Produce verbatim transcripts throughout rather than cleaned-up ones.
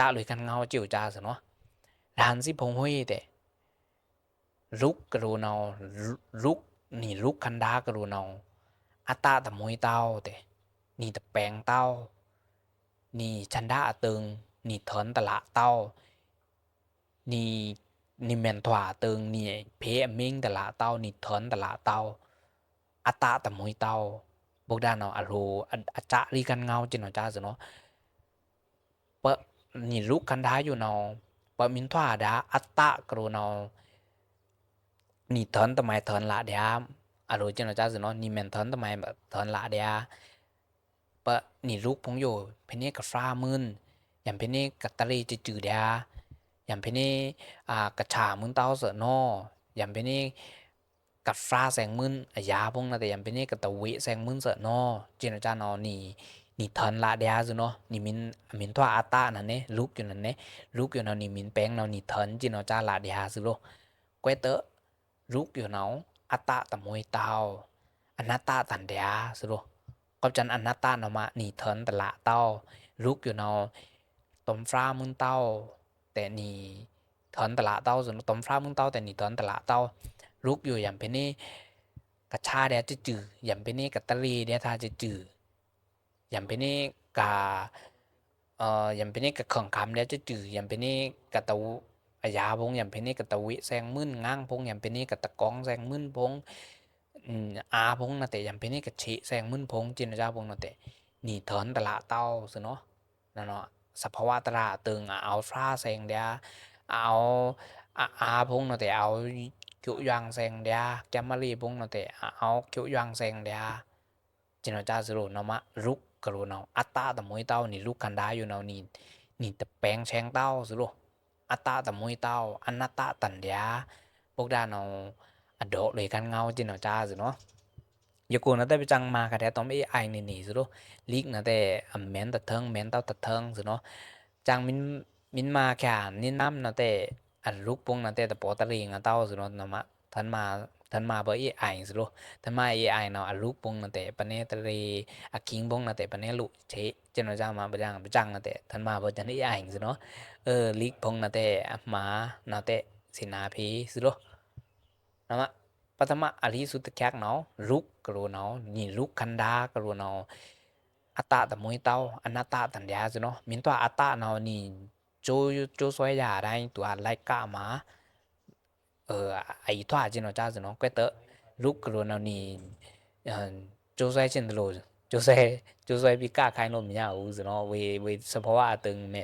တလွေႏခန်းငဝ်း စဲ့အိုချာႏသုနော်။ ရဟန်းစစ်ဖုံႏဟွေးတဲ့ ရုပ်ကရူးနဝ်း ရုပ် နီရုပ်ခန္ဓာကရူးနဝ်း အတ္တတမှိုဝ်းတဝ်းတဲ့ နီတပဲင်တဝ်း နီဆန္ဒအသိုင် နီထွန်းတလးတဝ်း နီ နီမန်ထွာအသိုင် နီဖေအမင်းတလးတဝ်း နီထွန်းတလးတဝ်း အတ္တတမှိုဝ်းတဝ်း ဗုဒ္ဓနဝ်း အလို အစရီခန်းငဝ်း စဲ့အိုချာႏသုနော်။ ပ နီရုပ်ခန္ဓာယိုနဝ်း ပမင်းထွာဒါ အတ္တကရူးနဝ်း နီထွန်းတမှိုဝ်းထွန်းလးဒျာ အလို စဲ့အိုချာႏသုနော်။ နီမန်ထွန်းတမှိုဝ်းထွန်းလးဒျာ ပနီရုပ်ဖုံႏယို ဖဲန့ကဖြားမွိုင်း ယံဖဲန့ကတရေစဲ့စွိုဒျာ ယံဖဲန့ အ ကဆာမွိုင်းတဝ်းသွော့နော် ယံဖဲန့ ကဖြားသဲင်မွိုင်း အယာဖုံႏနဝ်းတဲ့ ယံဖဲန့ကတဝေသဲင်မွိုင်းသွော့နော် စဲ့အိုချာႏနဝ်း နီ နီထွန်းလးဒျာသုနော်။ နီမင်း မင်းထွာအတ္တနဝ်းန့ၣ် ရုပ်ယိုနဝ်းန့ၣ် ရုပ်ယိုနဝ်း နီမင်းပဲင်နဝ်း နီထွန်း စဲ့အိုချာႏလးဒျာသုနော်။ ကွဲးတၢၢ် ရုပ်ယိုနဝ်း အတ္တတမှိုဝ်းတဝ်း အနတ္တတန်ဒျာသုနော်။ ကွပ်စံ အနတ္တနဝ်းမး နီထွန်းတလးတဝ်း ရုပ်ယိုနဝ်း တွမ်ဖြားမွိုင်းတဝ်း တဲ့ နီထွန်းတလးတဝ်းသုနော်။ တွမ်ဖြားမွိုင်းတဝ်း တဲ့ နီထွန်းတလးတဝ်း ရုပ်ယို ယံဖဲန့ ကဆာဒျာစဲ့စွို ယံဖဲန့ကတရေဒျာသါစဲ့စွို ယံဖဲန့က အ ယံဖဲန့ကခုင်ခမ်းဒျာစဲ့စွို ယံဖဲန့ကတဝေ အယာဖုံႏ ယံဖဲန့ကတဝေသဲင်မွိုင်း ငါးဖုံႏ ယံဖဲန့ကတကောင်းသဲင်မွိုင်းဖုံႏ အါဖုံႏနဝ်းတဲ့ ယံဖဲန့ကဆေသဲင်မွိုင်းဖုံႏ စဲ့အိုချာႏဖုံႏနဝ်းတဲ့ နီထွန်းတလးတဝ်းသုနော်။ နဝ်း သဘာဝတြားအသိုင် အဝ်ဖြားသဲင်ဒျာ အဝ် အ အါဖုံႏနဝ်းတဲ့ အဝ် ကျိုးယွင်သဲင်ဒျာ ကဵမ်မရေဖုံႏနဝ်းတဲ့ အဝ်ကျိုးယွင်သဲင်ဒျာ စဲ့အိုချာႏသုနော်။ နဝ်းမး ရုပ်ကရူးနဝ်း အတ္တတမှိုဝ်းတဝ်း နီရုပ်ခန္ဓာယိုနဝ်း နီ နီတပဲင်သဲင်တဝ်းသုနော်။ အတ္တတမှိုဝ်းတဝ်း အနတ္တတန်ဒျာ ဗုဒ္ဓနဝ်း အဒေါလွေခန်းငဝ်း စဲ့အိုချာႏသုနော်။ ယိုကိုနဝ်းတဲ့ ပစံမခါဒျာ တွမ် AI နီနီသုနော်။ လိတ်နဝ်းတဲ့ အမဲန်တထင် မဲန်တဝ်းတထင်သုနော်။ စံမင်း မင်းမခါ နီနမ်းနဝ်းတဲ့ အရုပ်ဖုံႏနဝ်းတဲ့ တပောတရေငါတဝ်းသုနော်။ နဝ်းမး တွမ်မ တွမ်မဗိုလ် AI သုနော်။ တွမ်မ AI နဝ်း အရုပ်ဖုံႏနဝ်းတဲ့ ပနဲတရေ အခိင်ဖုံႏနဝ်းတဲ့ ပနဲလိုချေ စဲ့အိုချာႏမး ပစံ ပစံနဝ်းတဲ့ တွမ်မဗိုလ် AI သုနော်။ အ လိတ်ဖုံႏနဝ်းတဲ့ အမၤနဝ်းတဲ့ သေနာဖေသုနော်။ နဝ်းမး ပထမအရိသုတ်ချက်နဝ်း ရုပ်ကရူးနဝ်း နီရုပ်ခန္ဓာကရူးနဝ်း အတ္တတမှိုဝ်းတဝ်း အနတ္တတန်ဒျာသုနော်။ မင်းထွာအတ္တနဝ်း နီ ကျိုး ကျိုးသွဲယၤဒိုင်း တွာ်လိုက်ကမၤ အ အယိထွာ စဲ့အိုချာႏသုနော်။ ကွဲးတၢၢ် ရုပ်ကရူးနဝ်း နီ ကျိုးသွဲသင်တလို ကျိုးသွဲ ကျိုးသွဲပီကခိုင်လို့မရဘူးသုနော်။ ဝေ ဝေသဘာဝအသိုင်မဲ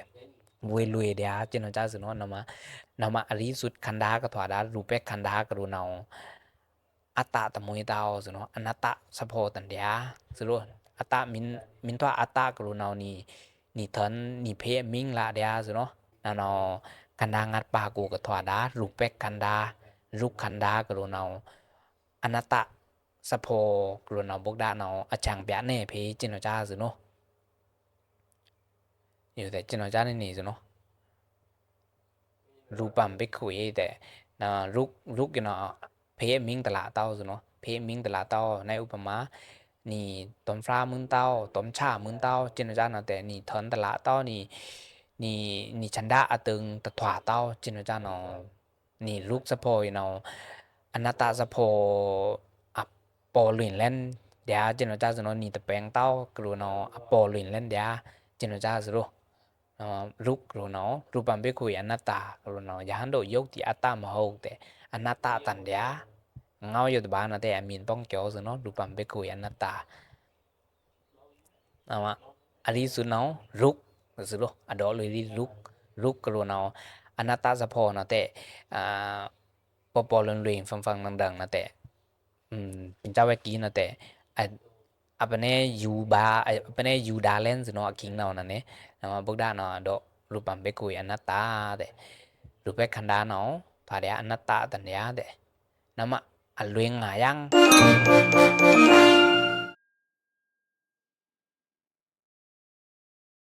ဝေလွေဒျာ စဲ့အိုချာႏသုနော်။ နဝ်းမး နဝ်းမး အရိသုတ်ခန္ဓာကထွာဒါ ရူပခန္ဓာကရူးနဝ်း အတ္တတမှိုဝ်းတဝ်းသုနော်။ အနတ္တသဘောတန်ဒျာသုနော်။ အတ္တ မင်း မင်းထွာအတ္တကရူးနဝ်း နီ နီထွန်း နီဖေအမင်းလးဒျာသုနော်။ နဝ်း ခန္ဓာငါးပါးကိုကထွာဒါ ရူပခန္ဓာ ရုပ်ခန္ဓာကရူးနဝ်း အနတ္တသဘောကရူးနဝ်း ဗုဒ္ဓနဝ်း အစံပြနေဖေ စဲ့အိုချာႏသုနော်။ ယိုတဲ့ စဲ့အိုချာႏနီနီသုနော်။ ရူပံ ဘိက္ခဝေ တဲ့ နဝ်း ရုပ် ရုပ်ယိုနဝ်း ဖေအမင်းတလးတဝ်းသုနော်။ ဖေအမင်းတလးတဝ်း နဝ်း ဥပမာ နီ တွမ်ဖြားမွိုင်းတဝ်း တွမ်ဆာမွိုင်းတဝ်း စဲ့အိုချာႏနဝ်းတဲ့ နီထွန်းတလးတဝ်း နီ နီ နီဆန္ဒအသိုင်တထွာတဝ်း စဲ့အိုချာႏနဝ်း နီရုပ်သဘောယိုနဝ်း အနတ္တသဘော အပေါ်လွင်လန်းဒျာ စဲ့အိုချာႏသုနော်။ နီတပဲင်တဝ်းကရူးနဝ်း အပေါ်လွင်လန်းဒျာ စဲ့အိုချာႏသုနော်။ နဝ်း ရုပ်ကရူးနဝ်း ရူပံ ဘိက္ခဝေ အနတ္တကရူးနဝ်း ရဟန်းတို့ ရုပ်သည် အတ္တမဟုတ် တဲ့ အနတ္တတန်ဒျာ ငဝ်းယိုတဘၣ်နဝ်းတဲ့ အမင်းပေါင်းကျော်သုနော်။ ရူပံ ဘိက္ခဝေ အနတ္တ နဝ်းမး အရိသုတ်နဝ်း ရုပ်သုနော်။ အဒေါလွေလီ ရုပ် ရုပ်ကရူးနဝ်း အနတ္တသဘောနဝ်းတဲ့ အ ပေါ်ပေါ်လွင်လွင် ဖန်ဖန်ဒန်ဒန်နဝ်းတဲ့ ပင်စဝဲကီနဝ်းတဲ့ အ အပနဲယူဒါ အပနဲယူဒါလန်းသုနော် အခိင်နဝ်းနဝ်းန့ၣ် နဝ်းမး ဗုဒ္ဓနဝ်း အဒေါ ရူပံ ဘိက္ခဝေ အနတ္တ တဲ့ ရူပခန္ဓာနဝ်း ထွာဒျာ အနတ္တတန်ဒျာ တဲ့ နဝ်းမး အလွင်ငါးយ៉ាង